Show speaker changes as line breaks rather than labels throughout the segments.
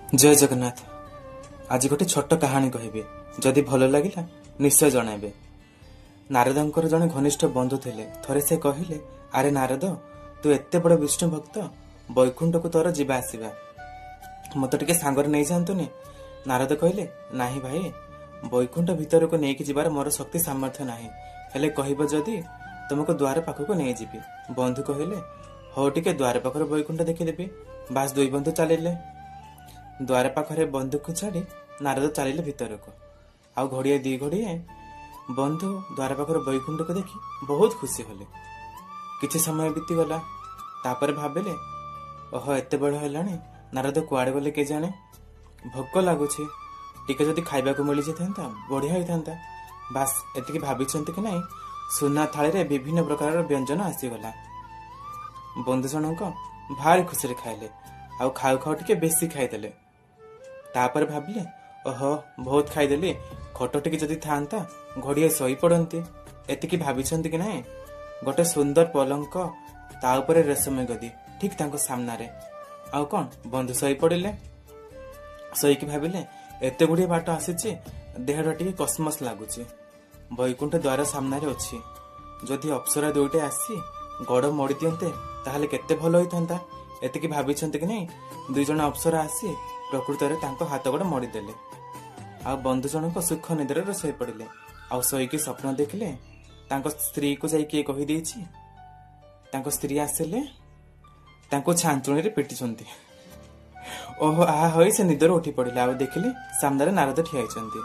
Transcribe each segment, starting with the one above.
ଜୟ ଜଗନ୍ନାଥ। ଆଜି ଗୋଟେ ଛୋଟ କାହାଣୀ କହିବି, ଯଦି ଭଲ ଲାଗିଲା ନିଶ୍ଚୟ ଜଣାଇବେ। ନାରଦଙ୍କର ଜଣେ ଘନିଷ୍ଠ ବନ୍ଧୁ ଥିଲେ। ଥରେ ସେ କହିଲେ, ଆରେ ନାରଦ, ତୁ ଏତେ ବଡ଼ ବିଷ୍ଣୁ ଭକ୍ତ, ବୈକୁଣ୍ଠକୁ ତୋର ଯିବା ଆସିବା, ମୋତେ ଟିକେ ସାଙ୍ଗରେ ନେଇଯାଆନ୍ତୁନି? ନାରଦ କହିଲେ, ନାହିଁ ଭାଇ, ବୈକୁଣ୍ଠ ଭିତରକୁ ନେଇକି ଯିବାର ମୋର ଶକ୍ତି ସାମର୍ଥ୍ୟ ନାହିଁ, ହେଲେ କହିବ ଯଦି ତୁମକୁ ଦ୍ୱାର ପାଖକୁ ନେଇଯିବି। ବନ୍ଧୁ କହିଲେ, ହଉ ଟିକେ ଦ୍ୱାର ପାଖରେ ବୈକୁଣ୍ଠ ଦେଖିଦେବି। ବାସ୍, ଦୁଇ ବନ୍ଧୁ ଚାଲିଲେ। ଦ୍ୱାର ପାଖରେ ବନ୍ଧୁକୁ ଛାଡ଼ି ନାରଦ ଚାଲିଲେ ଭିତରକୁ। ଆଉ ଘଡ଼ିଏ ଦି ଘଡ଼ିଏ ବନ୍ଧୁ ଦ୍ୱାର ପାଖରେ ବୈକୁଣ୍ଠକୁ ଦେଖି ବହୁତ ଖୁସି ହେଲେ। କିଛି ସମୟ ବିତିଗଲା। ତାପରେ ଭାବିଲେ, ଓହୋ, ଏତେ ବେଳ ହେଲାଣି, ନାରଦ କୁଆଡ଼େ ଗଲେ କେଜାଣି, ଭୋକ ଲାଗୁଛି, ଟିକେ ଯଦି ଖାଇବାକୁ ମିଳିଯାଇଥାନ୍ତା ବଢ଼ିଆ ହେଇଥାନ୍ତା। ବାସ୍, ଏତିକି ଭାବିଛନ୍ତି କି ନାହିଁ, ସୁନା ଥାଳିରେ ବିଭିନ୍ନ ପ୍ରକାରର ବ୍ୟଞ୍ଜନ ଆସିଗଲା। ବନ୍ଧୁ ଜଣଙ୍କ ଭାରି ଖୁସିରେ ଖାଇଲେ, ଆଉ ଖାଉ ଖାଉ ଟିକେ ବେଶୀ ଖାଇଦେଲେ। ତାପରେ ଭାବିଲେ, ଓହୋ, ବହୁତ ଖାଇଦେଲି, ଖଟ ଟିକେ ଯଦି ଥାନ୍ତା ଘଡ଼ିଏ ଶୋଇପଡ଼ନ୍ତି। ଏତିକି ଭାବିଛନ୍ତି କି ନାହିଁ, ଗୋଟେ ସୁନ୍ଦର ପଲଙ୍କ, ତା ଉପରେ ରେଶମୀ ଗଦି ଠିକ ତାଙ୍କ ସାମ୍ନାରେ। ଆଉ କଣ, ବନ୍ଧୁ ଶୋଇପଡ଼ିଲେ। ଶୋଇକି ଭାବିଲେ, ଏତେ ଗୁଡ଼ିଏ ବାଟ ଆସିଛି, ଦେହଟା ଟିକେ କସମସ ଲାଗୁଛି, ବୈକୁଣ୍ଠ ଦ୍ୱାର ସାମ୍ନାରେ ଅଛି, ଯଦି ଅପ୍ସରା ଦୁଇଟି ଆସି ଗୋଡ଼ ମୋଡ଼ି ଦିଅନ୍ତେ ତାହେଲେ କେତେ ଭଲ ହେଇଥାନ୍ତା। ଏତିକି ଭାବିଛନ୍ତି କି ନାହିଁ, ଦୁଇ ଜଣ ଅପ୍ସରା ଆସି ପ୍ରକୃତରେ ତାଙ୍କ ହାତ ଗୋଡ଼ ମୋଡ଼ିଦେଲେ। ଆଉ ବନ୍ଧୁ ଜଣଙ୍କ ସୁଖ ନିଦ୍ରାରେ ଶୋଇପଡ଼ିଲେ। ଆଉ ଶୋଇକି ସ୍ୱପ୍ନ ଦେଖିଲେ ତାଙ୍କ ସ୍ତ୍ରୀକୁ ଯାଇ କିଏ କହିଦେଇଛି। ତାଙ୍କ ସ୍ତ୍ରୀ ଆସିଲେ, ତାଙ୍କୁ ଛାଞ୍ଚୁଣିରେ ପିଟିଛନ୍ତି। ଓହୋ ଆହା ହୋଇ ସେ ନିଦରୁ ଉଠି ପଡ଼ିଲେ। ଆଉ ଦେଖିଲେ ସାମ୍ନାରେ ନାରଦ ଠିଆ ହେଇଛନ୍ତି।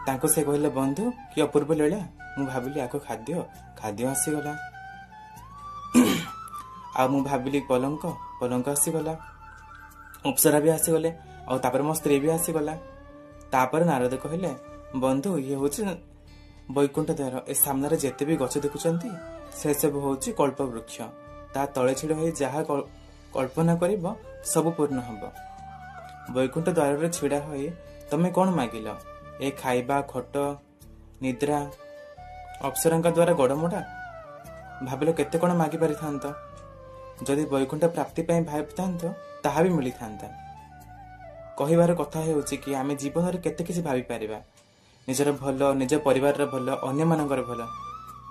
ତାଙ୍କୁ ସେ କହିଲେ, ବନ୍ଧୁ, କି ଅପୂର୍ବ ଲୀଳା, ମୁଁ ଭାବିଲି ଆଗ ଖାଦ୍ୟ, ଖାଦ୍ୟ ଆସିଗଲା, ଆଉ ମୁଁ ଭାବିଲି ପଲଙ୍କ, ପଲଙ୍କ ଆସିଗଲା, ଅପ୍ସରା ବି ଆସିଗଲେ, ଆଉ ତାପରେ ମୋ ସ୍ତ୍ରୀ ବି ଆସିଗଲା। ତାପରେ ନାରଦ କହିଲେ, ବନ୍ଧୁ, ଇଏ ହଉଛି ବୈକୁଣ୍ଠ ଦ୍ୱାର। ଏ ସାମ୍ନାରେ ଯେତେ ବି ଗଛ ଦେଖୁଛନ୍ତି ସେସବୁ ହଉଛି କଳ୍ପ ବୃକ୍ଷ। ତା ତଳେ ଛିଡ଼ା ହୋଇ ଯାହା କଳ୍ପନା କରିବ ସବୁ ପୂର୍ଣ୍ଣ ହବ। ବୈକୁଣ୍ଠ ଦ୍ୱାରରେ ଛିଡ଼ା ହୋଇ ତମେ କଣ ମାଗିଲ? ଏ ଖାଇବା, ଖଟ, ନିଦ୍ରା, ଅପ୍ସରାଙ୍କ ଦ୍ୱାରା ଗୋଡ଼ମୋଡ଼ା, ଭାବିଲ କେତେ କଣ ମାଗି ପାରିଥାନ୍ତ। ଯଦି ବୈକୁଣ୍ଠ ପ୍ରାପ୍ତି ପାଇଁ ଭାବିଥାନ୍ତ ତାହା ବି ମିଳିଥାନ୍ତା। କହିବାର କଥା ହେଉଛି କି ଆମେ ଜୀବନରେ କେତେ କିଛି ଭାବିପାରିବା, ନିଜର ଭଲ, ନିଜ ପରିବାରର ଭଲ, ଅନ୍ୟମାନଙ୍କର ଭଲ,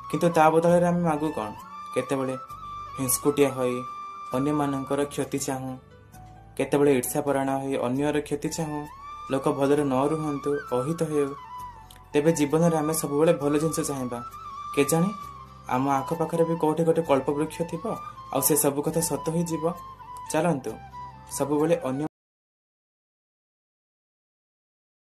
କିନ୍ତୁ ତା ବଦଳରେ ଆମେ ମାଗୁ କଣ? କେତେବେଳେ ହିଂସ୍କୁଟିଆ ହୋଇ ଅନ୍ୟମାନଙ୍କର କ୍ଷତି ଚାହୁଁ, କେତେବେଳେ ଈର୍ଷାପରାୟଣ ହୋଇ ଅନ୍ୟର କ୍ଷତି ଚାହୁଁ, ଲୋକ ଭଲରେ ନ ରୁହନ୍ତୁ, ଅହିତ ହେଉ। ତେବେ ଜୀବନରେ ଆମେ ସବୁବେଳେ ଭଲ ଜିନିଷ ଚାହିଁବା। କେଜାଣି ଆମ ଆଖପାଖରେ ବି କୋଉଠି ଗୋଟେ କଳ୍ପ ବୃକ୍ଷ ଥିବ ଆଉ ସେ ସବୁ କଥା ସତ ହୋଇଯିବ। ଚାଲନ୍ତୁ ସବୁବେଳେ ଅନ୍ୟ